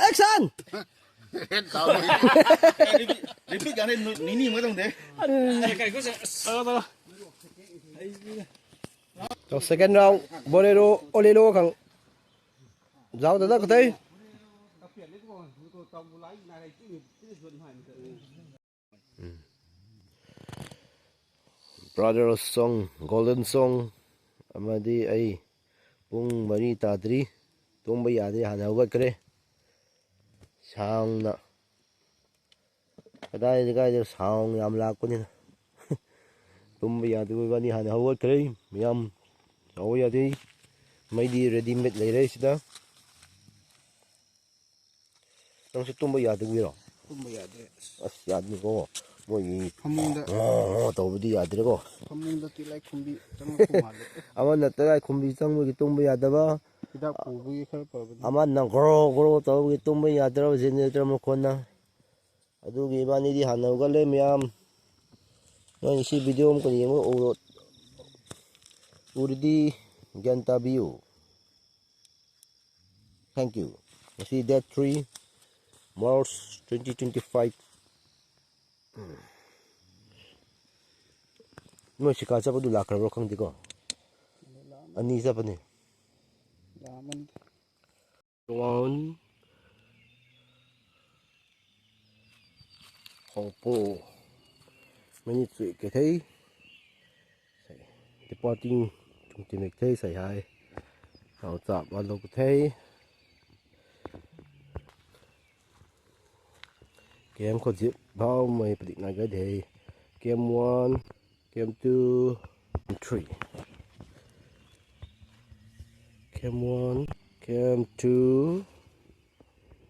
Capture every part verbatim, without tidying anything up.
Action! Repeat, repeat ganv ni ni mai tuang de. Tau second round, Bolero, Olelo khang zauc ta dat ka the. Brother Song, Golden Song, amadi ai pung mari ta dri, tumba ya dri han hau gat kare. Sang na. Kadai kadai de sang yam lak puni na. Tumba ya dri bani han hau gat kare, yam hau ya dri. Mei di ready made lei re sida. Nang si tumba ya dri ro? Tumba ya dri. As ya dri ko. Mo yi. Phamung da. Oh, oh, tau di ya dri ko. Phamung da tilai khumbi chang khum ma le. Ama na tilai khumbi chang mo ki tumba ya da ba. Hidak pu bu ye khar pa ba. Ama na gro gro tau ki tumba ya dri ba, generator mo khon na. Adugi bani di han hau gat le miyam. Nang si video mo kani mo uro. Urdi ganta biu. Thank you. Ngasi date three March twenty twenty-five. Noi sika chapa du lak kar ro khang di ko. Ani chapa ni. One. Hongpo. Mani chui ke thei. Departing chung ti mek thei sai hai. Hau chap ma lo ke thei. Kem kho zip bau mei padik nai gai de. Kem one, kem two, and three. Kem one, kem two,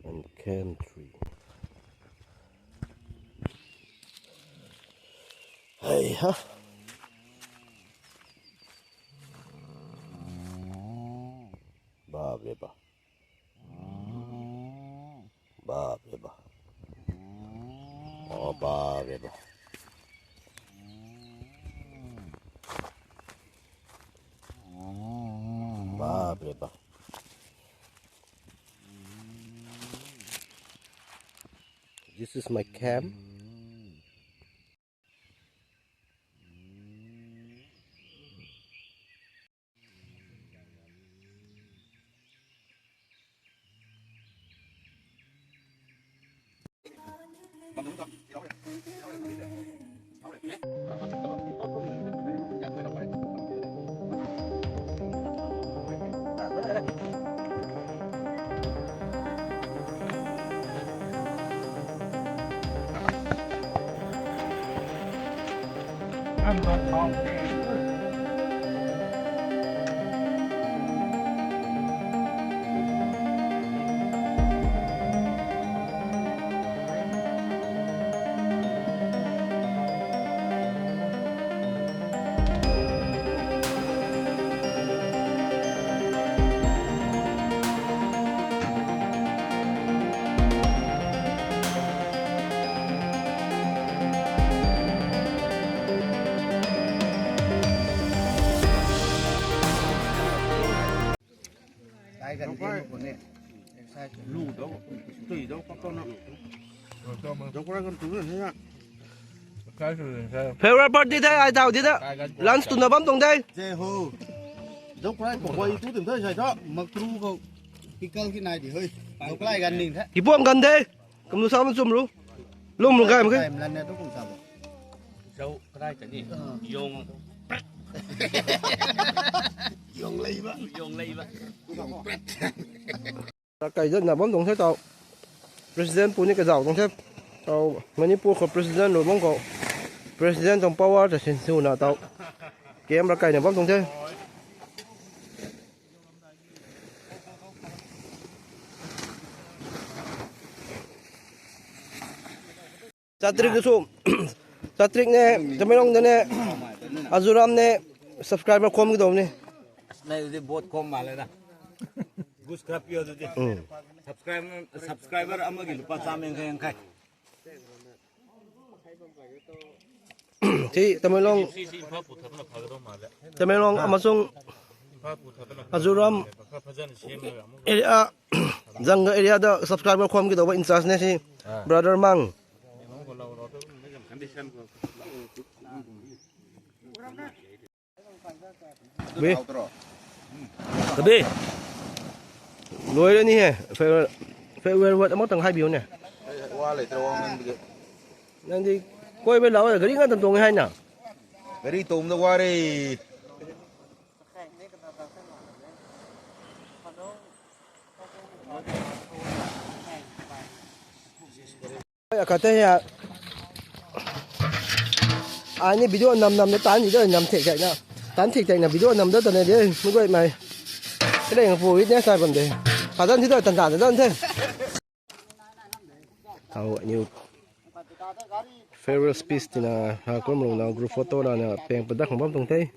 and kem three. Hey ha. Ba be ba. Ba be ba. Oh, ba be ba. Ba be ba. This is my camp. Favorite part di the, ai tau di the. Lunch tuna bam tuang the. Jai ho. Zauklai ko koi tu tim thai sai tho. Mak tru ko. Pickle ki nai di hoi. Zauklai gan ning the. Ki puang gan the. Kum lu sa ma chum lu. Lum lu gai ma khe. Kai mlan ne tu kum sa bo. Zauklai ta ni. Yong. Yong lei ba. Yong lei ba. Rakai zat na bam tuang the tau. President pu ni kazau tuang the. Tau Manipur khou president rui bam khou. President tuang power ta sin su na tau. Kem rakai na bam tuang the. Chatrik su. Chatrik ne, Tamenglong de ne, Azuram ne, subscriber khom ki dom ni. Nai di bot khom ma le na. Gus krap yo di. Hmm. Subscriber, subscriber ama ki lupa sa meng khe yang khai. Thi Tamenglong. Tamenglong amasung Azuram area, Jangga area da subscriber kham ki da in charge ne si brother Mang. Bi. Tabi. Loi re ni he. Farewell, farewell word amang tang hai biu ne. Wa le tro wang nang di. Nang di koi be lau gari nga tan tong hai na. Gari tom da wa re. Akhat te ya. Ai ni video nam nam na tan ni da nam thek thek na. Tan thek thek na video nam da ta ne de. Mui guay mai. Kade nga pu witness ai bam de. Kha dan thi da tan tan dan the. Tau new farewell speech tina ha kum rung na group photo la na peng padak khang bam tung the.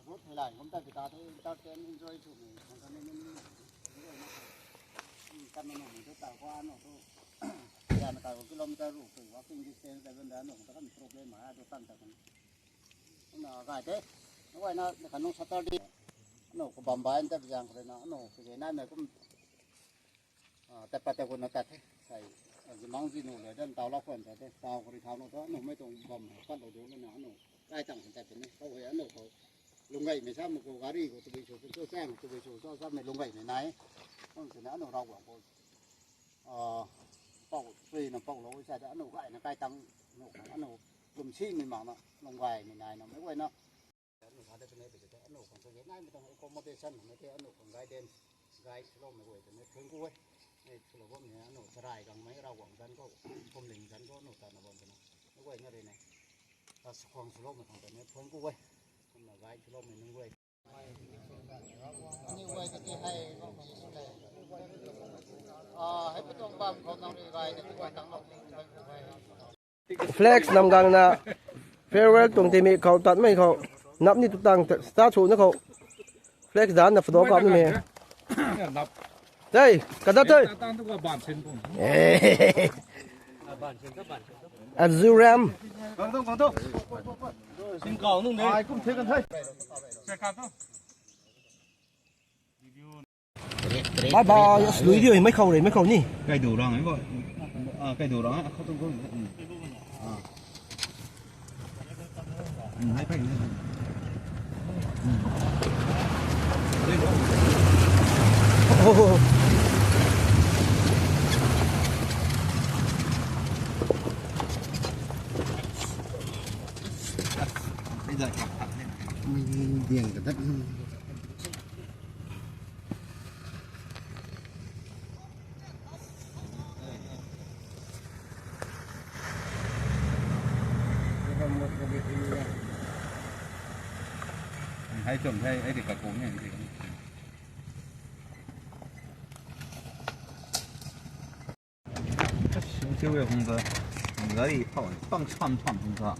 Road thei lai kum ta kita the entertain enjoy sw mei khang kan ni ni ni kan na nung tu ta kwa no tu ya na ka kilometer ru tu walking distance ta banda no ta kan problem ma do tan ta kan na gai the na wai na kan nung Saturday no ko bam bai ta jang ko na no ko na me kum Ah, tat pat ta gun na tat the. Sai, ah, zimang zi nu le dan tau la khwan ta the. Tau ko ri thau nu ta, nu mei tuang bam pat lo de na, nu. Kai tang ta te ni. Kau hei, nu ko. Lung gai mei sa mu ko gari ko tu bi su, tu chang, tu bi su, sa, sa mei lung gai mei nai. Kong tu na, nu rau guang ko. Ah, pau, sui na pau lo, sa da, nu gai na kai tang, nu, nu, lum si mei mang na, lung gai mei nai na, mei guay na. Anu sa de kane pe te anu khang kage nai mi tuang accommodation mei te anu khang guidance, guide swlou mei guay te mei phun ku e. Mei swlou bam ni anu charai gang mei rau guang zan khou, pumling zan khou anu ta na bam te na. Mei guay na rui ne. Ta sa khang swlou mei khang te mei phun ku e. Kumna guide swlou mei nunc guay. Ani guay te hei, ah, hei pu tuang bam khou nang rui guay te guay tang lou. Flex nam gang na farewell tuang timi khou tatmei khou nap ni tu tang ta chu na khou flex dan na photo kap ni me. Tei, kada tei. Azuram. Bye bye. Yes, lui dio, mei khou re, mei khou ni. Kai du rang e bo. Ah, kai du rang e. Khou tu khou. Hmm. Ah. Hmm, hai kai ni. Hmm. Oh. Diang ka dat. Hai chom hai, hai di ka kong ni, hai di. Siu e hung ta, hung gari phau pang sam pham hung ta.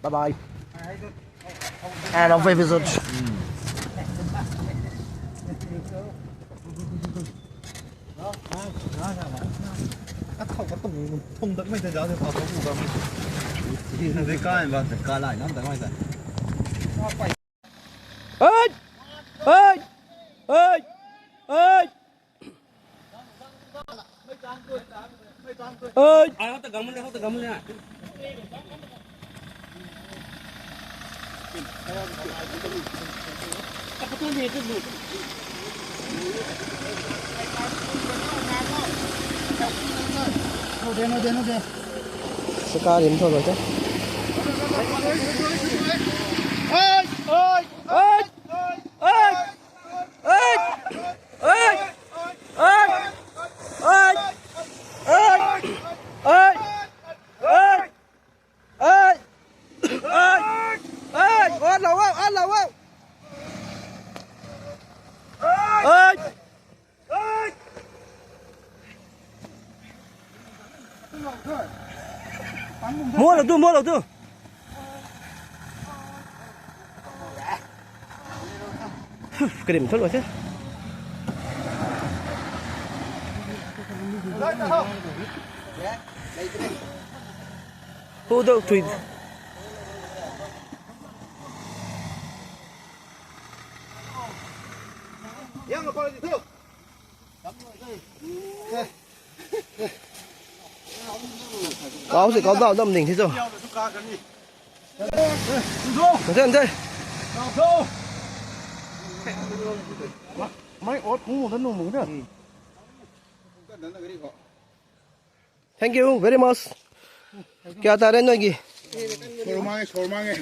Bye bye. And our episode. Ka thau ka tung thung dak mei ta ja de pa ko ku ka mei. Dei kai ba dei kai lai nam dai mai ta. Oi! Oi! Oi! Oi! Oi! Saka rim tho lo te. Oi! Oi! Oi! Mualou tu, mualou tu. Krim thol wa se. Hu dou tui. Kau se kau dau dam ding thi cho. Nte nte. Mai ot kung mu da nu mu da. Thank you very much. Kya ta re noi ki? Sormang e, sormang e.